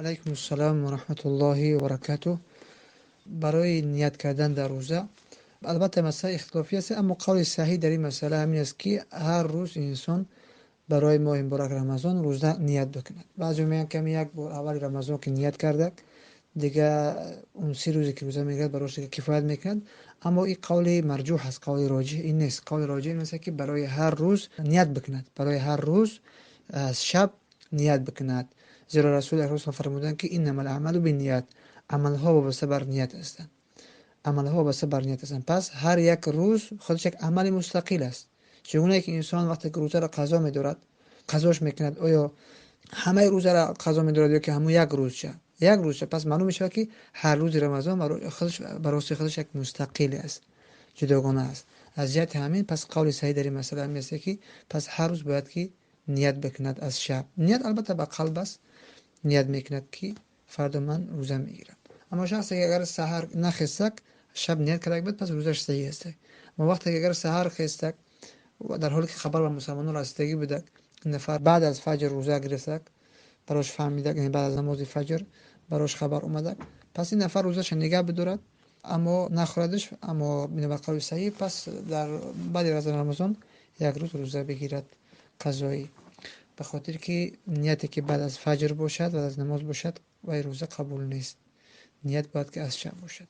Алайкум ассалом ва раҳматуллоҳи ва баракатуҳ. Барои ният кардан дар рӯза албатта масъала ихтилофӣ аст, аммо қавли саҳеҳ дар ин масъала ҳамин аст, ки ҳар рӯз инсон барои моҳи муборак Рамазон рӯза ният бикунад. Баъзеҳо мегӯянд, ки як бор аввали Рамазон ки ният карда, дигар он 30 рӯзе ки рӯза мегирад, барояш дигар кифоят мекунад. Аммо ин қавли марҷӯҳ аст, қавли роҷиҳ ин нест. Қавли роҷиҳ ин аст, ки барои ҳар рӯз ният бикунад, барои ҳар рӯз аз шаб ният бикунад. Зеро Расули Акрам фармуданд, ки иннамал аъмалу бинният, амалҳо вобаста бар ният ҳастанд. Амалҳо вобаста бар ният ҳастанд. Пас ҳар як рӯз худаш як амали мустақил аст. Чигуна ки инсон вақте ки рӯзаро қазо медорад, қазош мекунад, оё ҳамаи рӯзаро қазо медорад ё ки ҳамон як рӯзча? Як рӯзча. Пас маълум мешавад, ки ҳар рӯзи Рамазон барои худаш як мустақил аст, ҷудогона аст. Аз ҷиҳати ҳамин пас қавли саҳеҳ дар ин масъала ҳамин аст, ки пас ҳар рӯз бояд ки ният бикунад аз шаб. Ният албатта ба қалб аст, ният мекунад, ки фардо ман рӯза мегирам. Аммо шахсе ки агар саҳар нахестак, шаб ният карда буд, пас рӯзаш саҳеҳ аст. Аммо вақте ки агар саҳар хестак ва дар ҳоле ки хабар ба мусалмонон расидагӣ будак, ин нафар баъд аз фаҷр рӯза гирифтак, барош фаҳмидак, яъне баъд аз намози фаҷр барош хабар омадак, пас ин нафар рӯзаша нигаҳ бидорад, аммо нахӯрадаш, аммо бинобар қавли саҳеҳ пас дар баъди Рамазон як рӯз рӯза бигирад қазоӣ, ба хотир ки нияте ки баъд аз фаҷр бошад, баъд аз намоз бошад, вай рӯза қабул нест. Ният бояд ки аз шаб бошад.